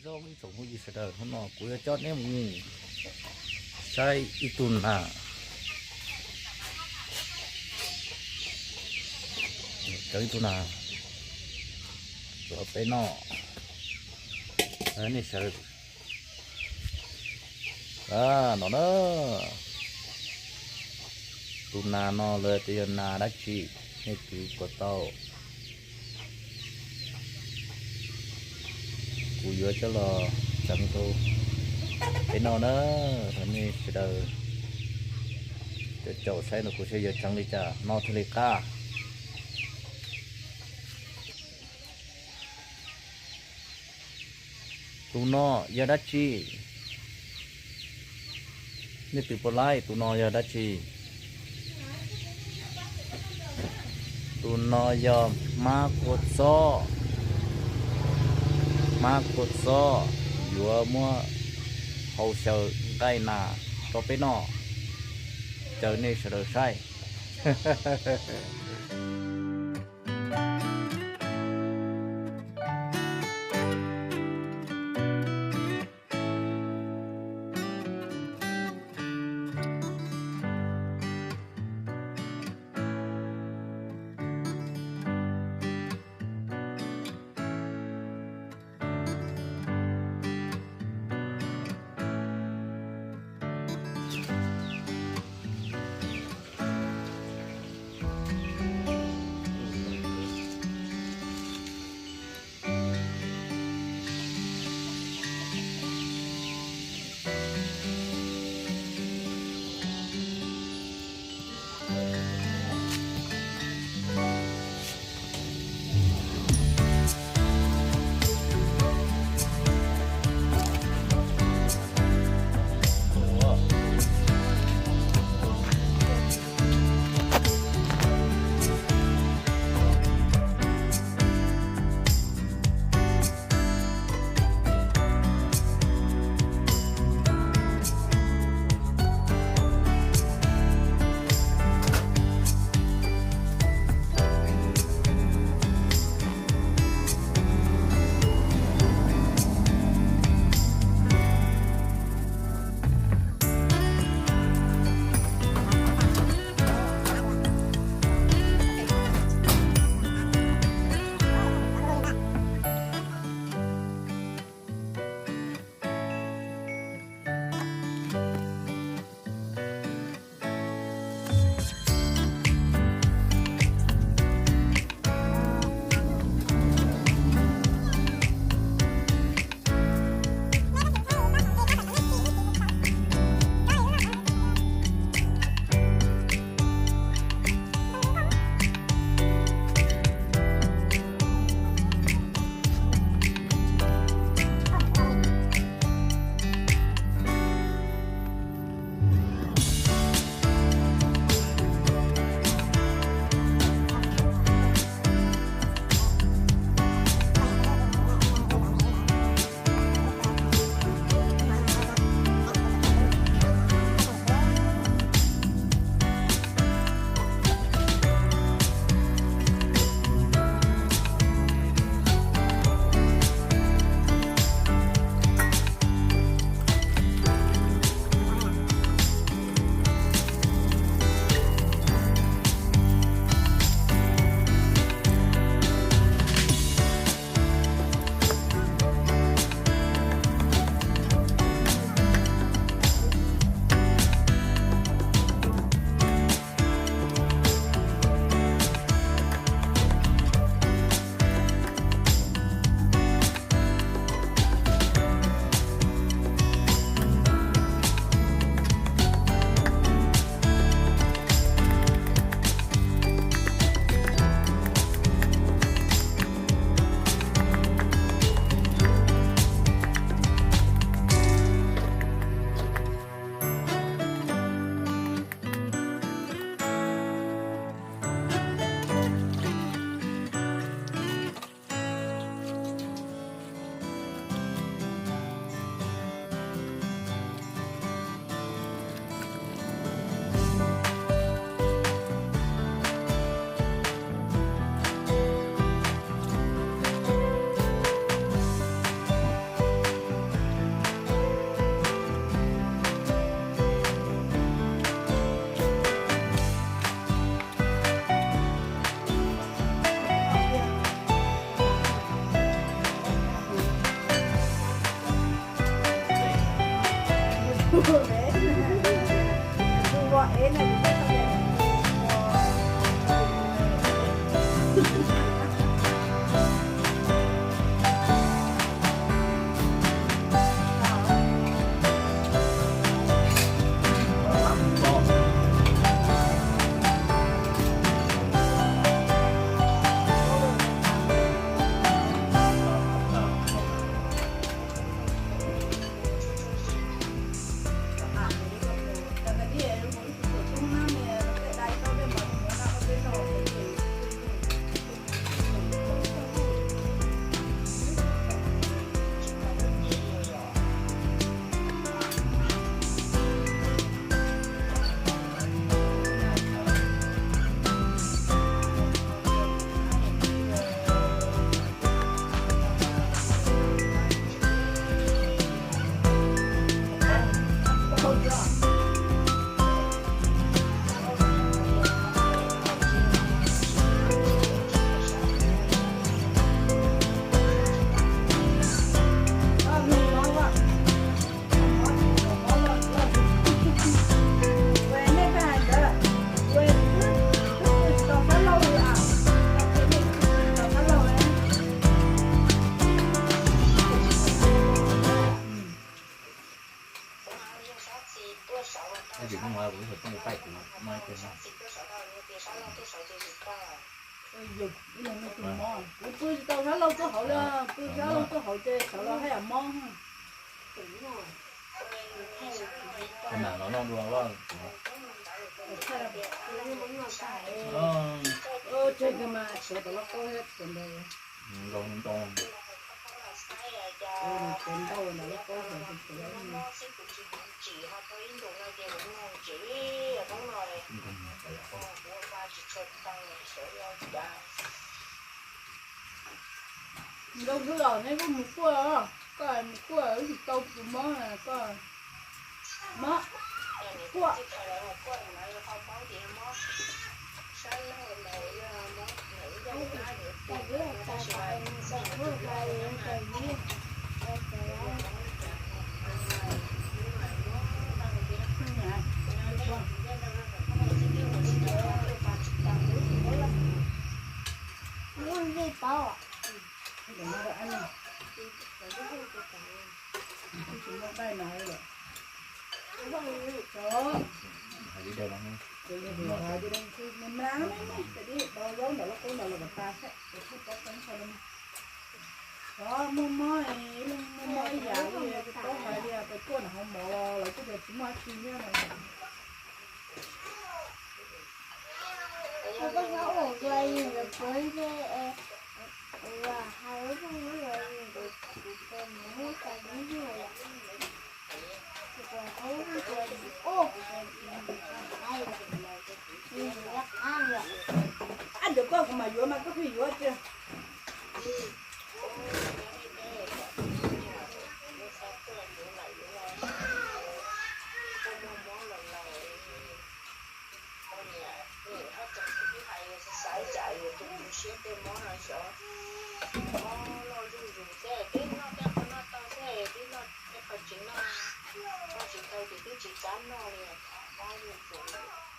Ib tsoom phooj ywg sawv daws, hnub no kuv yuav coj nej mus saib ib tug nas, cov ib tug nas tuav peb noj. Nej sawv daws, no na, tus nas no lawv tias yog nas dab tsi, nej twv puas tau? Kuv yuav coj los tseev rau peb noj na. Nej sawv daws caum saib no kuv saib yuav tseev li cas no thiaj li qab. Tus no yog dab tsi? Nej twv puas laib, tus no yog dab tsi? Tus no yog hmab kua txob. Hmab kua txob yuav muab hau xyaw nqaij nas rau peb noj. Caw nej sawv daws saib. Kuv pw tsis tau sab laug tuaj hauv li, pw sab laug tuaj hauv ces sawv los haj yam mob. Tseg kawg mas, tshuav tom lauj kaub thiab tshuav ntawd. Ntau ntau. Nrau hwj os, neb kuj mus kuaj, koj mus kuaj wb tsis tau tus mob na koj. Mob, kuaj. Muaj mob, muaj mob ib yam li kuv paub hais li, peb kuaj nram hauv mov los lawv kuj tias tsis muaj dab tsi thiab no. Ab, ntawm koj kuv mam yuav mas koj pheej yuav tiag. Poj niam, haj tseem tsis hais xav cas yuav tus siab tej mob no xyov, mob noj zuj zus xwb, twb noj tej qhov noj tau xwb, twb noj tej qhov tsis noj, noj tsis tau ces twb tsis txav noj li, mob zuj zus.